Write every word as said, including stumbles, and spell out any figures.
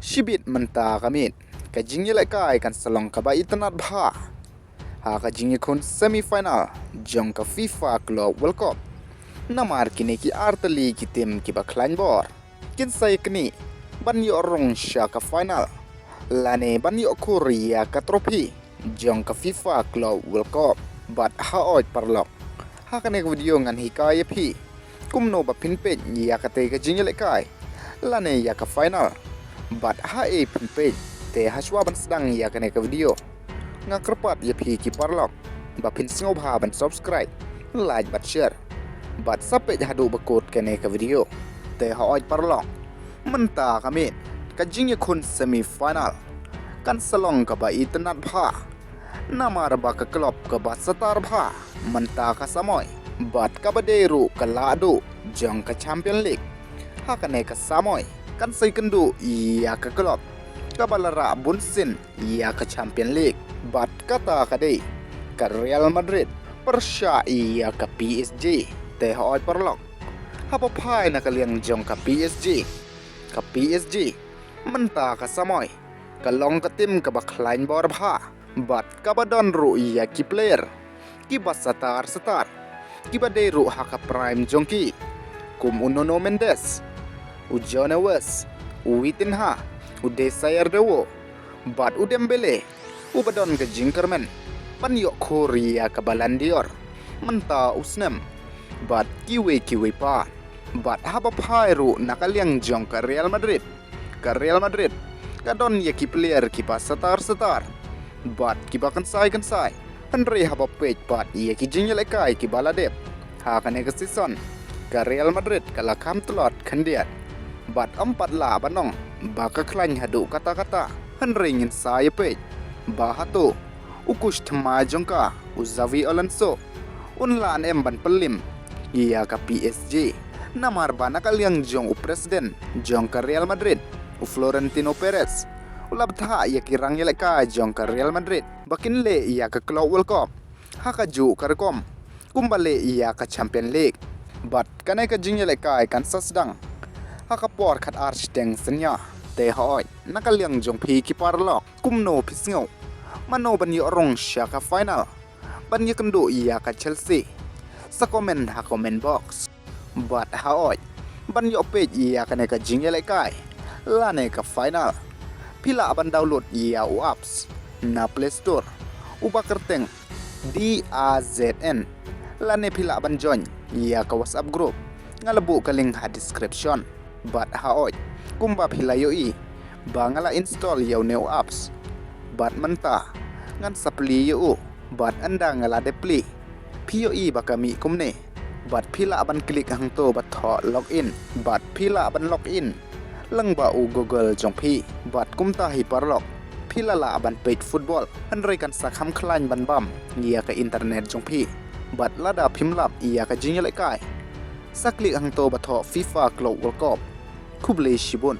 Shibit mynta ka miet, ka jingïalehkai kan sa long kaba itynnad bha ha ka jingïakhun semi final jong ka FIFA Club World Cup. Namar kine ki artylli ki tim kiba khlaiñ bor kin sa ïaknieh ban ïoh rung sha ka final lane ban ïoh khur ïa ka trophy jong ka FIFA Club World Cup. Bad haoid paralok, ha kane ka video ngan hikai ïa phi kumno ba phin peit ïa katei ka jingïalehkai lane ïa ka final. Bad haei phin peit, te hashwa ban sdang ïa kane ka video, nga kyrpad ïa phi ki paralok ba phin sngewbha ban subscribe, like bad share bad sa peit haduh ba kut kane ka video. Te haoid paralok, mynta ka miet, ka jingïakhun semi final kan sa long kaba itynnad bha. Namar ba ka club kaba satar bha mynta ka samoi bad kaba dei ruh ka lahduh jong ka Champion League ha kane ka samoi kan sa ïakynduh ïa ka club kaba la rah bunsien ïa ka Champion League. Bad kata ka dei ka Real Madrid pyrshah ïa ka PSG. Te haoid paralok, haba phai na ka liang jong ka PSG, ka PSG mynta ka samoi ka long ka tim kaba khlaiñ bor bha bad kaba don ruh ïa ki player kiba satar satar kiba dei ruh ha ka prime jong ki, kum u Nuno Mendes, u João Neves, u Vitinha, u Désiré Doué bad u Dembélé, uba don ka jingkyrmen ban ïoh khur ïa ka Ballon d'Or mynta u snem, bad kiwei kiwei pat. Bad haba phai ruh na ka liang jong ka Real Madrid, ka Real Madrid ka don ïa ki player kiba satar satar bad kiba kynsai kynsai. Hynrei haba peit pat ïa ki jingïalehkai kiba la dep ha kane ka season, ka Real Madrid ka la kham tlot khyndiat. Bad ym pat lah ban ong ba ka khlaiñ haduh katta katta, hynrei ngin sa ïa peit ba hato u coach thymmai jong ka, u Xabi Alonso, un lah ne em ban pynlip ïa ka PSG. Namar ba na ka liang jong u president jong ka Real Madrid, u Florentino Perez, u la bthah ïa ki rangïalehkai jong ka Real Madrid ba kin leh ïa ka Club World Cup ha kajuh ka rukom kumba leh ïa ka Champion League. Bad kane ka jingïalehkai kan sa sdang ha ka por khatar shiteng synñia. Te haoid, na ka liang jong phi ki paralok, kumno phi sngew? Mano ban ïoh rung sha ka final ban ïakynduh ïa ka Chelsea? Sa comment ha comment box. Bad haoid, ban ïoh peit ïa kane ka jingïalehkai lane ka final, phi lah ban download ïa u apps na Play Store uba kyrteng D A Z N, lane phi lah ban join ïa ka WhatsApp group, nga la buh ka link ha description. Bad haoid, kumba phi la ïohi ba nga la install ïa une u apps, bad mynta ngan sa plie ïa u. Bad ynda nga la dep plie, phi ïohi ba ka mih kumne. Bad phi lah ban klik hangto ba thoh login, bad phi lah ban login lyngba u Google jong phi. Bad kumta hi paralok, phi la lah ban peit football, hynrei kan sa kham khlaiñ ban bam ïa ka internet jong phi. Bad lada phim lap ïa ka jingïalehkai, sa klik hangto ba thoh FIFA Club World Cup. Khublei shibun.